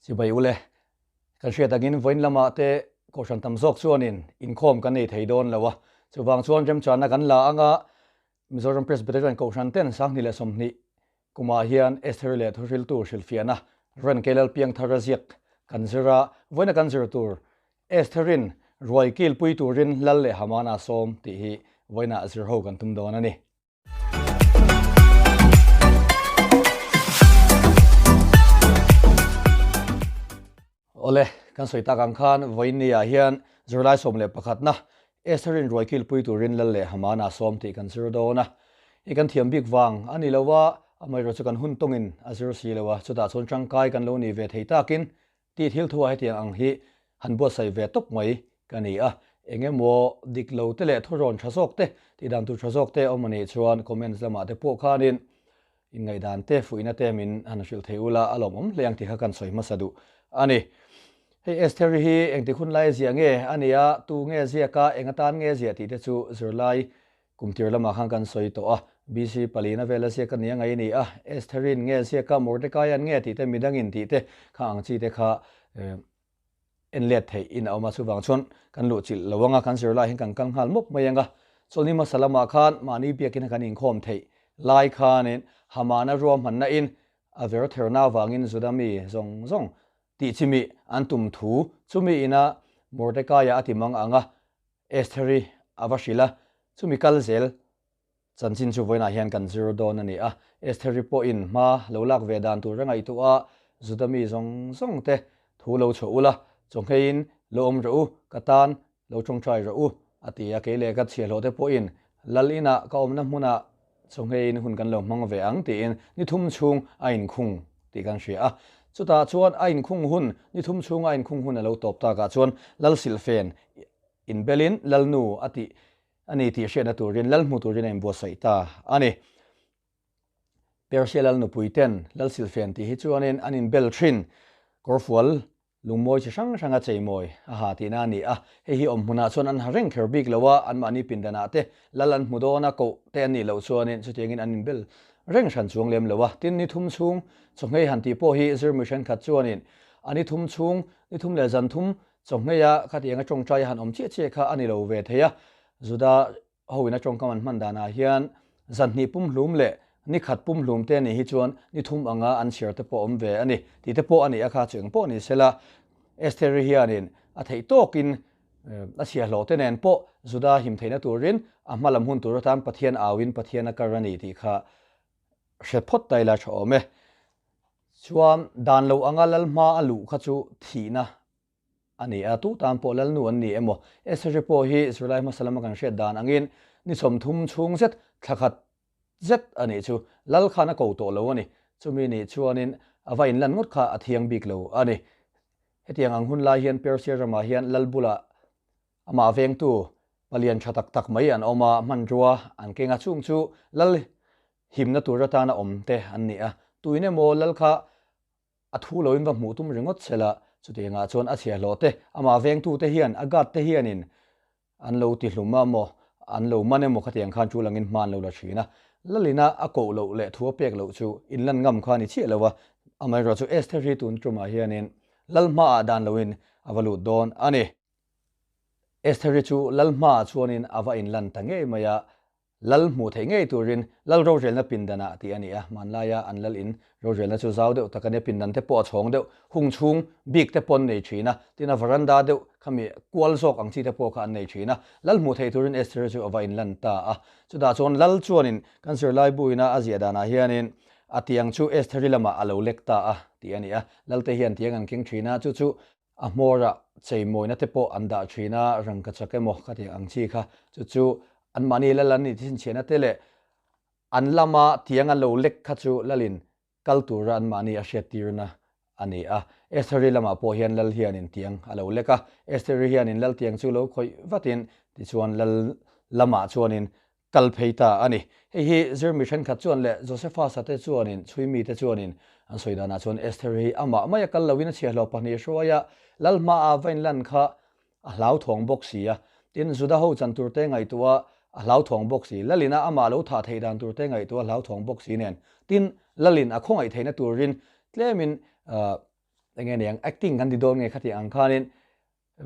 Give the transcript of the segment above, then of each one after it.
Chibai ule, kan hriat angin vawiin lamah te kohhran tam zawk chuanin inkhawm kan nei thei dawn lo a, chuvang chuan remchanna kan la anga Mizoram Presbyterian Kohhran ten 2020 kumah hian Esther leh Thuhriltu hrilhfiahna Ren Kelal Piangthara ziak kan zir a, vawiina kan zir tur Estherin ruai kilpui turin Lal leh Hamana sawm tih hi vawiinah zir ho kan tum dawn a ni. Awle, kan sawi tak ang khan vawiin ni ah hian zirlai 11 na Estherin ruai kilpui turin Lal leh Hamana sawm tih kan zir dawn a. I kan thiam bik vang a ni lo a, amaherawhchu chu kan hun tawngin a zir si lo a, chutah chuan tangkai kan lo ni ve thei takin tih thil thu ah hetiang ang hi han buatsaih ve tawp mai ka ni a. Eng emaw dik lo te leh thurawn tha zawk te, tih dan tur tha zawk te awm a nih chuan comments lamah te pawh khanin inngaihdan te, fuihna te min han hrilh thei ula a lawmawm hle ang tih kha kan sawi hmasa duh a ni. Hei Esther-i hi engtik hun lai ziah nge a nia, tu nge ziak a, eng atan nge ziah tih te chu zirlai kum tir lamah khan kan sawi tawh a. BC palina vela ziak a nia ngai a ni a, Esther-in nge ziak a, Mordecai-a'n nge tih te, midangin tih te kha ang chi te kha en let theih in a awm a, chuvang chuan kan luh chilh lo anga kan zirlai hian kan kal nghal mawp mai anga chawlhni hmasa lamah khan mahni biakin kan inkhawm theih lai khanin Hamana ruahmanna in a ver therna avangin Juda mi zawng zawng tih chimi an tum thu chumi ina Mordecai-a a ti mang anga Estheri a va hrilh a, chumi kal zel Chanchin chu vawiinah hian kan zir dawn a ni a, Estheri pawhin hma lo lak ve dan tur a ngaihtuah a, Juda mi zawng zawng te thu lo chhuah ula, chawngheiin lo awm rawh u, ka tan lo tawngtai rawh u, a ti a, kei leh ka chhiahhlawh te pawhin Lal inah ka awmna hmunah chawngheiin hun kan lo hmang ve ang tiin ni thum chhung a inkhung tih kan hria a. Chutah chuan a inkhung hun, ni thum chhunga a inkhung hun a lo tawp takah chuan Lal Silhfen inbelin Lalnu a tih A ni tih hriatna turin lal hmu turin a inbuatsaih ta a ni. Persia lal nupui ten lal silhfen tih hi chuanin an inbel thin kawrfual lungmawi chi hrang hranga cheimawi a ha tihna a ni a. Hei hi awm hmunah chuan an ha reng kher bik lo a, anmahni pindanah te lal an hmu dawn a, koh te an nih loh chuanin chutiangin an inbel reng hran chuang lem lo a. Tin, ni thum chhung chawhngei han tih pawh hi zirmi thenkhat chuanin a ni thum chhung, ni thum leh zan thum Chawhngheia khatianga tawngtai han awm chiah chiah kha a ni lo ve thei a, Juda hoin a tawngkam an hman danah hian zanhnih pumhlum leh ni khat pumhlum te nih hi chuan ni thum anga an chhiar te pawh awm ve a ni tih te pawh a ni a kha chu eng pawh ni sela Estheri hianin a theih tawkin a chhiahhlawh te nen pawh Juda him theihna turin a hma lam hun tur atan Pathian auin Pathian a kar a ni tih kha hre phawt ta ila tha awm e. Chuan dan lo anga lal hma a luh kha chu thihna a ni a, tu tan pawh lalnu an ni emaw? Estheri pawh hi zirlai hmasa lama kan hriat dan angin ni 30 chhung zet, thla khat zet a nih chu lal khan a ko tawh lo a ni. Chumi nih chuanin a va inlan ngawt kha a thiang bik lo a ni. Hetiang ang hun lai hian Persia ramah hian lal bulah amah vengtu palian tha tak tak mai an awm a, hmanrua an keng a, chung chu lal himna tur atana awm te an ni a. Tuin emaw lal kha A thu loin va hmuh tum ringawt che la, chutiangah chuan a chhiahhlawh te, amah vengtute hian, a guard te hianin an lo ti hlum a maw, an lo man emaw khatiang khan tul angin hma an lo la thin a. Lalina a koh loh leh thu a pek loh chu inlan ngam kha a ni chiah lo a, amaherawhchu Esther hi tun tumah hianin lal hmaah dan loin a va lut dawn a ni. Esther hi chu lal hmaah chuanin a va inlan ta ngei mai a, Lal hmuh theih ngei turin lal rorelna pindanah tih a ni a, hmanlaia an lal in rorelna chu zau deuh tak a nia, pindan te pawh a chhawng deuh, hung chhung bik te pawh an nei thin a, tin a veranda deuh khami kual zawk ang chi te pawh kha an nei thin a, lal hmuh theih turin Esther chu a va inlan ta a. Chutah chuan lal chuanin kan zirlai buina a ziah danah hianin a tiang chu Estheri lamah a lo lek ta a tih a ni a, lal te hian tiang an keng thin a, chu chu A hmawrah cheimawina te pawh an dah thin a, rangkachak emaw ka tih ang chi kha chu chu anmahni lal an nih chhinchhiahna te leh an lama tiang an lo lek kha chu lalin kal tura anmahni a hriattirna a ni a. Estheri lamah pawh hian lal hianin tiang a lo lek a, Estheri hianin lal tiang chu lo khawih vatin tichuan lal lamah chuanin kal phei ta a ni. Hei hi zirmi thenkhat chuan leh Josephus-a te chuanin, chhuimi te chuanin an sawi danah chuan Esther hi amah maia kal loin a chhiahhlawh pahnih hruaia lal hmaah va inlan kha a hlauthawng bawk si a. Tin, Juda ho chan tur te ngaihtuah a hlauthawng bawk si, lalina amah lo thah theih dan tur te ngaihtuah a hlauthawng bawk si nen. Tin, lalin a khawngaih theihna turin tlemin. Enge niang acting kan ti dawn nge khati ang khanin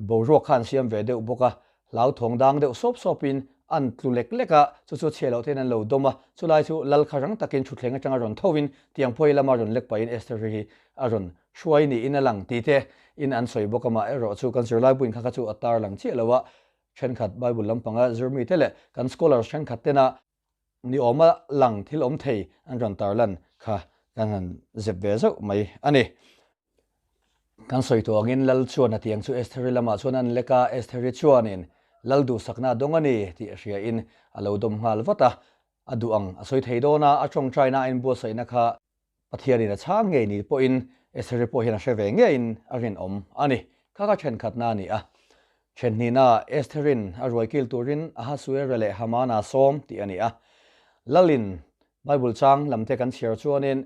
boruak kha an siam ve deuh bawk a, hlauthawng dang deuh sawp sawpin an tlu lek lek a, chu chu chhiah loh tein an lo dawm a, chulai chu lal kha rang takin thutthleng atanga rawn thovin tiang phawi lama rawn lek pahin Esther-i hi a rawn hruai niin a lang ti te in an sawi bawk a, mah erawh chu kan zirlai buin kha kha chu a tar lang chiah lo a, thenkhat Bible lampanga zirmite leh kan scholars thenkhat tena Ni awma lang thil awm thei an rawn tarlan kha kan han zep ve zauh mai a ni. Kan sawi tawh angin Lal chuan a tiang chu Estheri lamah chuan an lek a, Estheri chuanin Lal duhsakna a dawng a ni tih a hriain a lo dawm nghal vat a, a duh ang a sawi thei dawn a, a tawngtaina a inbuatsaihna kha Pathianin a chhang ngei ni pawhin Estheri pawh hian a hre ve ngeiin a rinawm a ni. Kha kha thenkhatna a ni a. Thenhnihna Estherin a ruai kil turin Ahasuera leh Hamana sawm tih a ni a. Lalin Bible chang lamte kan chhiar chuanin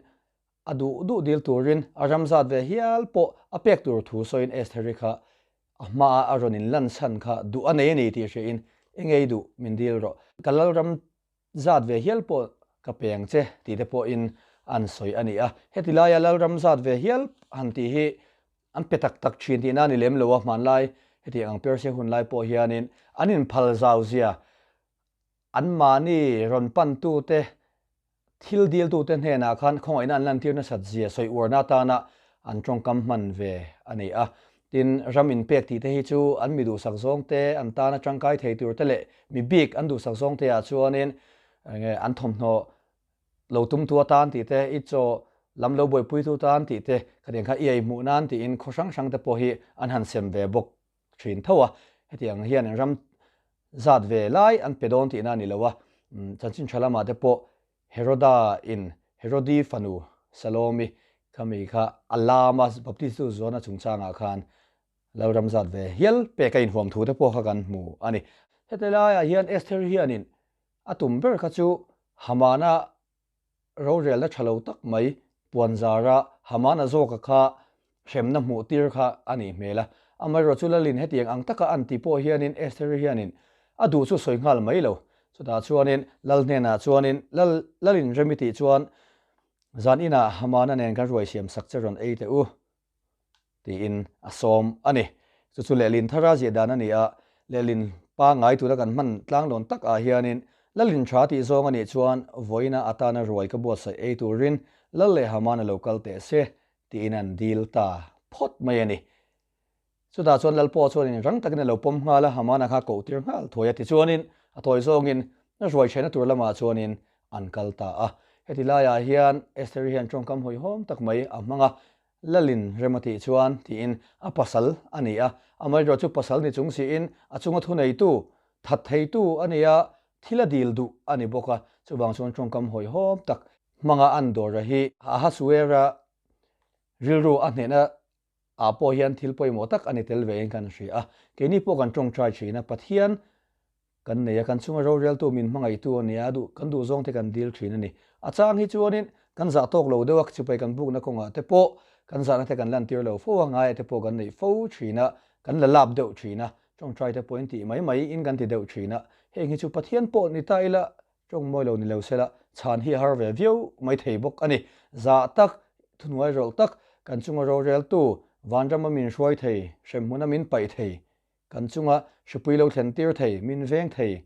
a duh duh dil turin a ram zat ve hial pawh a pek tur thu sawiin Estheri kha a hmaah a rawn inlan chhan kha duh a nei a ni tih hriain i ngei duh min dil rawh. Ka lalram Zat ve hial pawh ka pe ang che tih te pawhin an sawi a ni a. Heti laia Lalram zat ve hial han tih hi an pe tak tak thin tihna a ni lem lo a, hmanlai hetiang ang Persia hun lai pawh hianin an inphal zau zia anmahni rawn pantute thil diltute hnenah khan khawngaihna an lantir nasat zia sawi uarna atana an tawngkam hman ve a ni a. Tin, ram inpek tih te hi chu an mi duhsak zawng te, an tana tangkai thei tur te leh mi bik an duhsak zawng te ah chuanin enge an thawmhnaw lo tumtu atan tih te, i chaw lam lo buaipuitu tan tih te, khatiang kha i ei hmuh nan tiin khaw hrang hrang te pawh hi an han sem ve bawk thin tho a. Hetiang hian ram zat ve lai an pe dawn tihna a ni lo a, chanchin tha lamah te pawh Heroda in Herodi fanu Salomi khami kha a lam a, Baptistu Johna chungchangah khan Lalram zat ve hial pek a inhuam thu te pawh kha kan hmu a ni. Heti laiah hian Esther hianin a tum ber kha chu Hamana rorelna tha lo tak mai puanzara Hamana zawka kha hremna hmuh tir kha a nih hmel a. Amaherawh chu Lalin hetiang ang taka an ti pawh hianin Esther-i hianin a duh chu sawi nghal mai lo. Chutah chuanin Lal hnenah chuanin Lal Lalin rem i tih chuan zan inah Hamana nen kan ruai siam sak che rawn ei teh u tiin a sawm a ni. Chu chu lehlin thara ziah dan a ni a, lehlin pangngai tura kan hman tlanglawn tak ah hianin Lalin tha tih zawng a nih chuan vawiina atana ruai ka buatsaih ei turin Lal leh Hamana lo kal teh se tiin an dil ta phawt mai a ni. Chutah chuan Lalpaw chuanin rang takin a lo pawm nghal a, Hamana kha koh tir nghal thuai a tichuanin a tawi zawngin a ruai chhehna tur lamah chuanin an kal ta a. Heti laiah hian Esther-i hian tawngkam hawihhawm tak mai a hmang a, Lalin rem a tih chuan tiin a pasal a ni a, amaherawh chu pasal ni chung siin a chunga thuneitu, that theitu a ni a, thil a dil duh a ni bawk a, chuvang chuan tawngkam hawihhawm tak hmanga an dawr hi Ahasuera rilru a hnehna ah pawh hian thil pawimawh tak a ni tel ve in kan hria a. Keini pawh kan tawngtai thin a, Pathian kan nei a, kan chunga roreltu min hmangaihtu a ni a, duh kan duh zawng te kan dil thin a ni. A chang hi chuanin kan zah tawk lo deuh a, chipai kan bukna kawngah te pawh kan zahna te kan lantir lo fo a, ngaia te pawh kan neih fo thin a, kan la lap deuh thin a, tawngtai te pawh in tih mai mai in kan ti deuh thin a. Heng hi chu Pathian pawh ni ta ila Tawng mawi lo ni lo sela, chhan hi a har ve viau mai thei bawk a ni. Zah tak, thuhnuai rawlh tak, kan chunga roreltu, vanrama min hruai thei, hremhmuna min paih thei, kan chunga hripui lo thlen tir thei, min veng thei,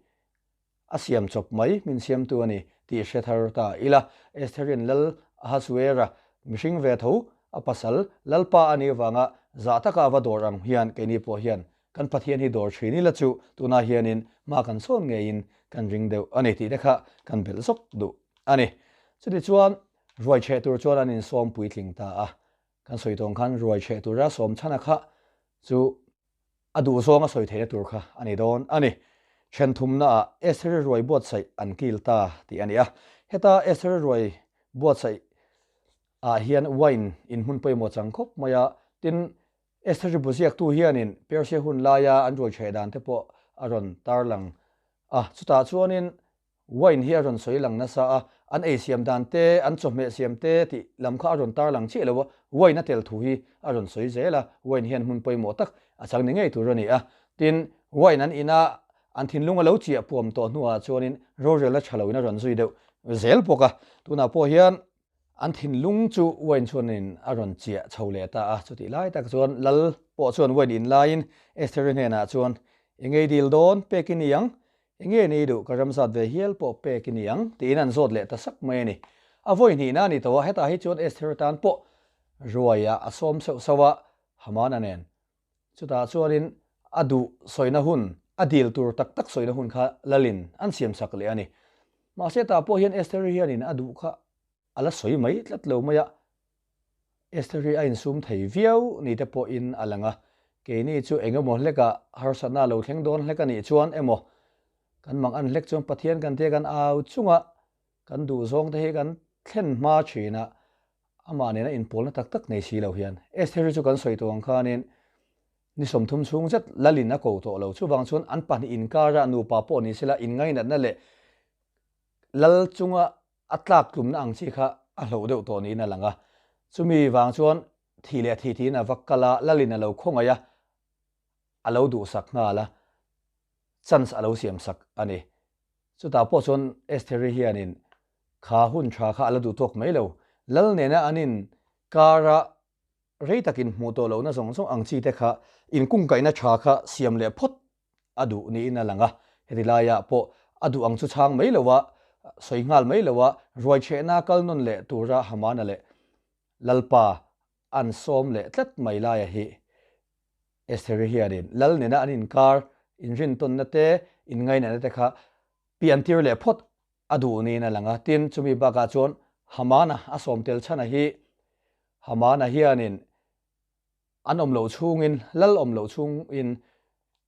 a siam chawp mai min siamtu a ni tih hre thar ta ila. Estherin Lal Ahasuera mihring ve tho, a pasal Lalpa a nih avanga zah taka a va dawr ang hian keini pawh hian Kan Pathian hi dawr thin ila chu tunah hianin hma kan sawn ngeiin kan ring deuh a ni tih te kha kan belh zawk duh a ni. Chutichuan ruai chheh tur chuan an insawm puitling ta a, kan sawi tawng khan ruai chheh tura sawm chhana kha chu a duhzawng a sawi theihna tur kha a ni dawn a ni. Then thumnaah Esther-i ruai buatsaih an kil ta tih a ni a, heta Esther-i ruai buatsaih ah hian wine in hmun pawimawh chang khawp mai a, tin Esther bu ziaktu hianin Persia hun laia an ruaichheh dan te pawh a rawn tarlang a, chutah chuanin wine hi a rawn sawi lang nasa a, an ei siam dan te, an chawhmeh siam te tih lam kha a rawn tarlang chiah lo a, wine a tel thu hi a rawn sawi zel a, wine hian hmun pawimawh tak a chang ni ngei tur a ni a. Tin, wine an ina an thinlung a lo chiah puam tawh hnuah chuanin rorelna tha loin a rawn zui deuh zel bawk a, tunah pawh hian. An thinlung chu wine chuanin a rawn chiah chho leh ta a. Chutih lai tak chuan Lal pawh chuan wine in laiin Estheri hnenah chuan, I ngei dil dawn, pek i ni ang. I nge ni duh, ka ram zat ve hial pawh pek i ni ang, tiin an zawt leh ta sak mai a ni. A vawi hnihna a ni tawh a, hetah hi chuan Esther tan pawh ruaiah a sawm sauh sauh a, Hamana nen. Chutah chuanin a duh sawina hun, a dil tur tak tak sawina hun kha Lalin an siamsak leh a ni. Mahse tah pawh hian Estheri hianin a duh kha a la sawi mai tlat lo mai a, Estheri a insum thei viau ni te pawhin a lang a, keini chu eng emaw hlekah harsatna a lo thleng dawn hlek a nih chuan emaw kan mang an hlek chuan Pathian kan tia kan au chunga kan duhzawng te hi kan thlen hma thin a, amah nena inpawlna tak tak nei si lo hian Estheri chu kan sawi tawh ang khanin ni 30 chhung zet lalin a ko tawh lo, chuvang chuan an pahnih inkara nupa pawh ni sela inngainatna leh lal chunga a tlak tlumna ang chi kha a hloh deuh tawh niin a lang a. Chumi vang chuan thih leh thih tiin a va kal a, Lalin a lo khawngaih a, a lo duhsak nghal a, chance a lo siamsak a ni. Chutah pawh chuan Estheri hianin kha hun tha kha a la duh tawk mai lo. Lal nena an in kara rei takin hmuh tawh lohna zawng zawng ang chi te kha inkungkaihna tha kha siam leh phawt a duh niin a lang a, heti laiah pawh a duh ang chu chhang mai lo a, sawi nghal mai lo a, ruaichhehna kal nawn leh tura Hamana leh Lalpa an sawm leh tlat mai laia hi Estheri hianin Lal nena an inkar inrintawnna te, inngainatna te kha piantir leh phawt a duh niin a lang a. Tin, chumi bakah chuan Hamana a sawm tel chhana hi Hamana hianin An awm loh chhungin, lal awm loh chhungin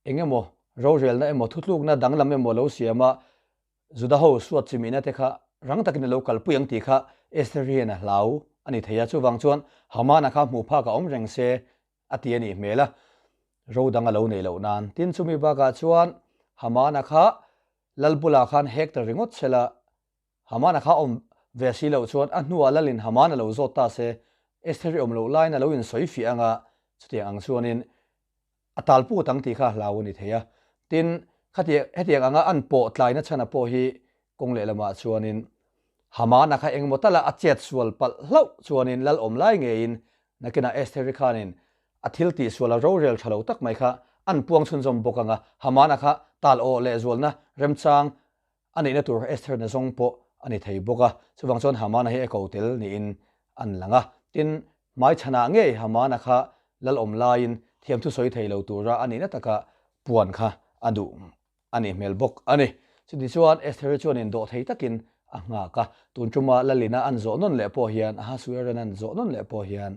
eng emaw rorelna emaw thutlukna danglam emaw lo siam a, Juda ho suat chimihna te kha rang takin a lo kalpui ang tih kha Esther hian a hlau a ni thei a, chuvang chuan Hamana kha hmuh phak a awm reng se a ti a nih hmel a, ro dang a lo neih loh nan. Tin, chumi bakah chuan Hamana kha lal bulah khan hek ta ringawt sela, Hamana kha awm ve si loh chuan a hnuah lalin Hamana lo zawt ta se, Estheri awm loh laiin a lo insawi fiah anga chutiang ang chuanin a tal put ang tih kha a hlau a ni thei a. Tin, khatiang hetiang anga an pawh tlaina chhana pawh hi kawng lehlamah chuanin Hamana kha engemaw tala a chet sual palh hlauh chuanin lal awm lai ngeiin nakinah Estheri khanin a thil tih sual a rorel tha lo tak mai kha an puang chhunzawm bawk anga Hamana kha tal awh leh zualna remchang A neihna tur Esther na zawng pawh a ni thei bawk a, chuvang chuan Hamana hi a ko tel niin an lang a. Tin, hmaichhanah ngei Hamana kha lal awm laiin thiamthu sawi thei lo tura a nihna taka puan kha a duh a nih hmel bawk a ni. Chuti chuan Esther-i chuanin dawh thei takin a nghak a, tun tuma lalina an zawh nawn leh pawh hian, Ahasueran an zawh nawn leh pawh hian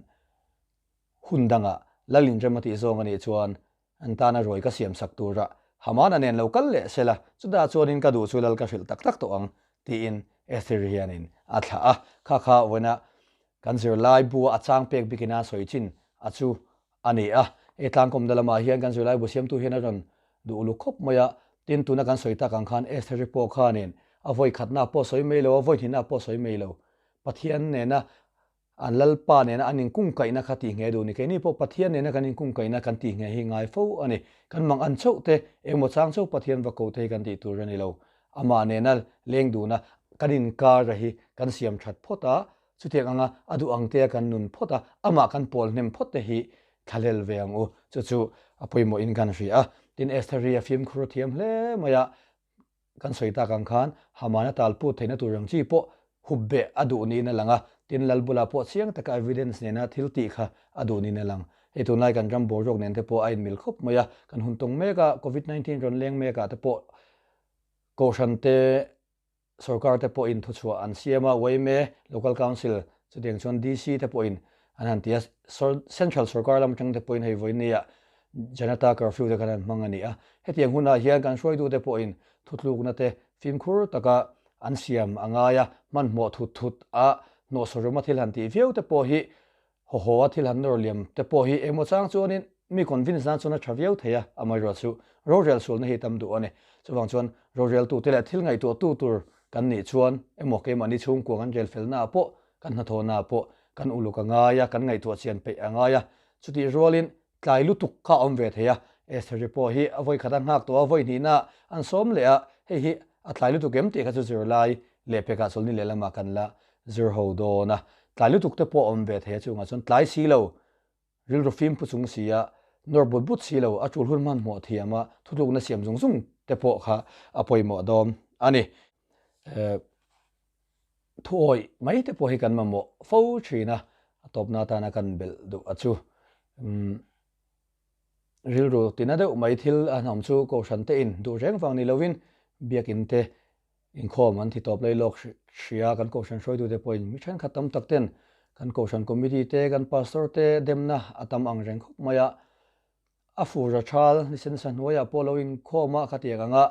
hun dangah lalin rem a tih zawng a nih chuan An tana ruai ka siamsak tura Hamana nen lo kal leh sela, chutah chuanin ka duh chu lal ka hrilh tak tak tawh ang, tiin Esther hianin a thlah a. Kha kha vawiina kan zirlai bua a chang pek bikina sawi chin a chu a ni a. Hei tlangkawmna lamah hian kan zirlai bu siamtu hian a rawn duh uluk khawp mai a. Tin, tuna kan sawi tak ang khan Esther-i pawh khanin a vawi khatna pawh sawi mai lo, a vawi hnihna pawh sawi mai lo, Pathian nena An Lalpa nena an inkungkaihna kha tih nghe duh ni. Keini pawh Pathian nena kan inkungkaihna kan tih nghe hi ngai fo a ni. Kan mang an chauh te, engmaw chang chauh Pathian va ko te hi kan tih tur a ni lo. Amah nena leng duhna kan inkar a hi kan siam that phawt a, chutiang anga a duh ang te a kan nun phawt a, amah kan pawl hnem phawt te hi thlahlel ve ang u. Chu chu a pawimawhin kan hria a. Tin, Estheri a fimkhur thiam hle mai a, Kan sawi tak ang khan Hamana tal put theihna tur ang chi pawh hup beh a duh niin a lang a, tin lal bulah pawh chiang taka evidence nena thil tih kha a duh niin a lang. Hei tunlai kan ram boruak nen te pawh a inmil khawp mai a, kan hun tawng mek a, Covid 19 rawn leng mek ah te pawh Kohhran te Sorkar te pawhin thuchhuah an siam a, yma, Local Council, chutiang chuan DC te pawhin an han ti a, Central Sorkar lam atang te pawhin hei vawinia Janata Curfew te khan an hmang a ni a. Hetiang hunah hian kan hruaitute pawhin thutlukna te fimkhur taka an siam a ngai a, hmanhmawh thut thut a hnawhsawruma thil han tih viau te pawh hi Haw-haw a thil han nawr liam te pawh hi engmaw chang chuanin mi convince nan chuan a tha viau thei a, amaherawh chu rorel sualna hi tam duh a ni. Chuvang chuan roreltute leh thil ngaihtuahtu tur kan nih chuan emaw keimahni chhungkua kan rel felnaah pawh kan hnathawhnaah pawh kan uluk a ngai a, kan ngaihtuah chian peih a ngai a. Chutih rualin tlai lutuk kha a awm ve thei a, Estheri pawh hi a vawi khat a nghak tawh a, vawi hnihna an sawm leh a, hei hi a tlai lutuk em tih kha chu zirlai lehpekah chawlhni lehlamah kan la zir ho dawn a. Tlai lutuk te pawh a awm ve thei a chungah chuan tlai si lo, rilru fim pu chung si a, nawr but but si lo, a tul hun hmanhmawh thiam a, thutlukna siam zung zung te pawh kha a pawimawh dawn a ni. Thuawih mai te pawh hi kan mamawh fo thin a, a tawpna atana kan belh duh a chu. Rilru tina deuh mai thil a hnawm chu Kohhran te in duh reng vang ni lovin Biakin te inkhawm an thi tawp lei lawk hria kan Kohhran hruaitute pawhin mi thenkhat tam tak ten kan Kohhran Committee te kan Pastor te demna a tam ang reng khawp mai a, a fur a thal ni sensa hnuaiah pawh lo inkhawm a khatiang anga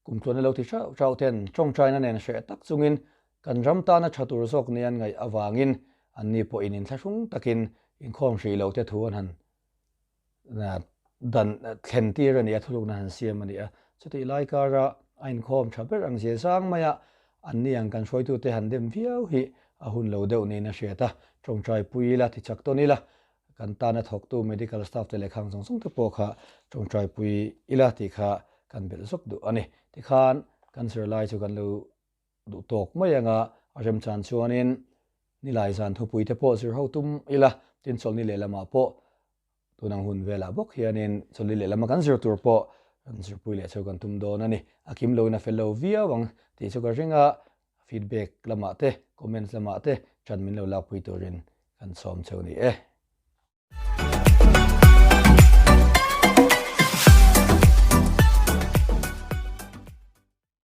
Kum tluana lo ti hrauh hrauh ten tawngtaina nen hreh tak chungin kan ram tana tha tur zawk nia an ngaih avangin anni pawhin inthlahrung takin inkhawm hrih lo te thu an han dan thlen tir a ni a, thulukna han siam a ni a. Chutih lai kara a inkhawm tha ber ang zia zang maia anni ang kan hruaitute han dem viau hi a hun lo deuh niin a hriat a, tawngtai pui ila ti chak tawn ila Kan tana thawktu medical staff te leh khang zawng zawng te pawh kha tawngtaipui ila tih kha kan belh zawk duh a ni. Tikhan kan zirlai chu kan lo duh tawk mai anga a remchan chuanin nilai zan thupui te pawh zir ho tum ila, tin chawlhni lehlamah pawh tunang hun velah bawk hianin chawlhni lehlama kan zir tur pawh kan zirpui leh chu kan tum dawn a ni. A kim loin a fel lo viau ang tih chu ka ring a, Feedback lamah te, comments lamah te ṭan min lo lakpui turin kan sawm cheu ni e.